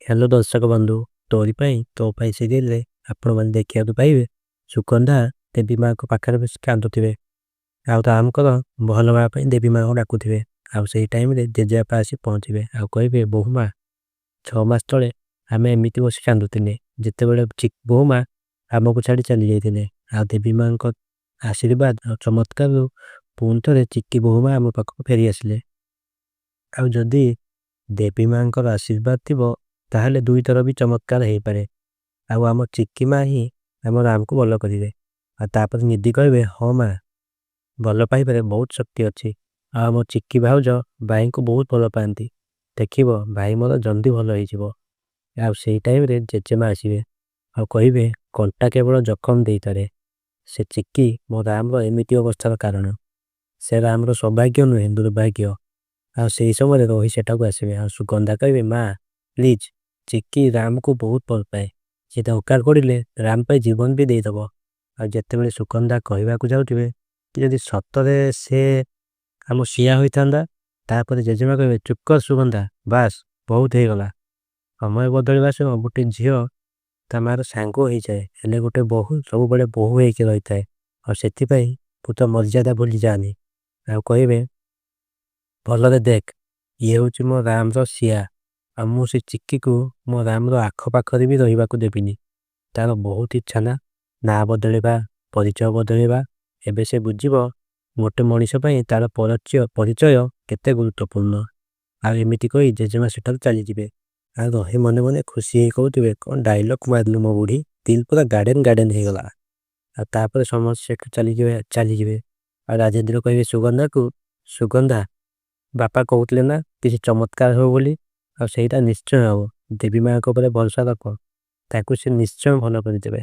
Hello ଦର୍ଶକ ବନ୍ଧୁ, ତୋରି ପାଇଁ ତୋ ପାଇଁ ସିରିଏଲରେ ଆପଣମାନେ ଦେଖିବାକୁ ପାଇବେ ସୁଗନ୍ଧା ଦେବୀ ମାଆଙ୍କ ପାଖରେ ବସି କାନ୍ଦୁଥିବେ ଆଉ ରାମଙ୍କର ଭଲ ହେବା ପାଇଁ ଦେବୀ ମାଆଙ୍କୁ ଡାକୁଥିବେ। ଆଉ ସେଇ ଟାଇମରେ ଜେଜେବାପା ଆସି ପହଞ୍ଚିବେ ଆଉ କହିବେ, ବୋହୂମା, 6 ମାସ ତଳେ ଆମେ ଏମିତି ବସି କାନ୍ଦୁଥିଲେ ଯେତେବେଳେ ବୋହୂମା ଆମକୁ ଛାଡ଼ି ଚାଲି ଯାଇଥିଲେ, ଆଉ ଦେବୀ ମାଆଙ୍କ ଆଶୀର୍ବାଦ ଆଉ ଚମତ୍କାରରୁ ପୁଣି ଥରେ ଚିକି ବୋହୂମା ଆମ ପାଖକୁ ଫେରି ଆସିଲେ। ଆଉ ଯଦି ଦେବୀ ମାଆଙ୍କର ଆଶୀର୍ବାଦ ଥିବ ତାହେଲେ ଦୁଇଥର ବି ଚମତ୍କାର ହେଇପାରେ, ଆଉ ଆମ ଚିକି ମା ହିଁ ଆମ ରାମକୁ ଭଲ କରିବେ। ଆଉ ତାପରେ ନିଧି କହିବେ, ହଁ ମା, ଭଲ ପାଇବାରେ ବହୁତ ଶକ୍ତି ଅଛି, ଆଉ ଆମ ଚିକି ଭାଉଜ ଭାଇଙ୍କୁ ବହୁତ ଭଲ ପାଆନ୍ତି, ଦେଖିବ ଭାଇ ମୋର ଜଲ୍ଦି ଭଲ ହେଇଯିବ। ଆଉ ସେଇ ଟାଇମରେ ଜେଜେମା ଆସିବେ ଆଉ କହିବେ, କଣ୍ଟା କେବଳ ଜଖମ ଦେଇପାରେ, ସେ ଚିକି ମୋ ରାମର ଏମିତି ଅବସ୍ଥାର କାରଣ, ସେ ରାମର ସୌଭାଗ୍ୟ ନୁହେଁ ଦୁର୍ଭାଗ୍ୟ। ଆଉ ସେଇ ସମୟରେ ରୋହି ସେଠାକୁ ଆସିବେ ଆଉ ସୁଗନ୍ଧା କହିବେ, ମା ପ୍ଲିଜ, ଚିକି ରାମକୁ ବହୁତ ଭଲ ପାଏ, ସେ ଦରକାର ପଡ଼ିଲେ ରାମ ପାଇଁ ଜୀବନ ବି ଦେଇଦେବ। ଆଉ ଯେତେବେଳେ ସୁଗନ୍ଧା କହିବାକୁ ଯାଉଥିବେ କି ଯଦି ସତରେ ସେ ଆମ ଶିଆ ହୋଇଥାନ୍ତା, ତାପରେ ଜେଜେମା କହିବେ, ଚୁପ୍ କର ସୁଗନ୍ଧା, ବାସ୍ ବହୁତ ହେଇଗଲା। ସମୟ ବଦଳିବା ସହ ଗୋଟେ ଝିଅ ତା ମାର ସାଙ୍ଗ ହେଇଯାଏ, ହେଲେ ଗୋଟେ ବୋହୂ ସବୁବେଳେ ବୋହୂ ହେଇକି ରହିଥାଏ, ଆଉ ସେଥିପାଇଁ ତୁ ତ ମର୍ଯ୍ୟାଦା ଭୁଲି ଯାଆନି। ଆଉ କହିବେ, ଭଲରେ ଦେଖ, ଇଏ ହେଉଛି ମୋ ରାମର ଶିଆ, ଆଉ ମୁଁ ସେ ଚିକିକୁ ମୋ ରାମର ଆଖପାଖରେ ବି ରହିବାକୁ ଦେବିନି। ତାର ବହୁତ ଇଚ୍ଛା ନା ନା ବଦଳିବା, ପରିଚୟ ବଦଳିବା, ଏବେ ସେ ବୁଝିବ ଗୋଟେ ମଣିଷ ପାଇଁ ତାର ପରିଚୟ କେତେ ଗୁରୁତ୍ୱପୂର୍ଣ୍ଣ। ଆଉ ଏମିତି କହି ଜେଜେମା ସେଠାରୁ ଚାଲିଯିବେ ଆଉ ରହି ମନେ ମନେ ଖୁସି ହେଇ କହୁଥିବେ, କଣ ଡାଇଲଗ ମାରିଲୁ ମୋ ବୁଢ଼ୀ, ଦିଲ ପୁରା ଗାର୍ଡେନ ଗାର୍ଡେନ ହେଇଗଲା। ଆଉ ତାପରେ ସମସ୍ତେ ସେଠୁ ଚାଲିଯିବେ ଚାଲିଯିବେ ଆଉ ରାଜେନ୍ଦ୍ର କହିବେ ସୁଗନ୍ଧାକୁ, ସୁଗନ୍ଧା, ବାପା କହୁଥିଲେ ନା କିଛି ଚମତ୍କାର ହବ ବୋଲି, ଆଉ ସେଇଟା ନିଶ୍ଚୟ ହବ, ଦେବୀ ମାଙ୍କ ଉପରେ ଭରସା ରଖ, ତାକୁ ସେ ନିଶ୍ଚୟ ଭଲ କରିଦେବେ।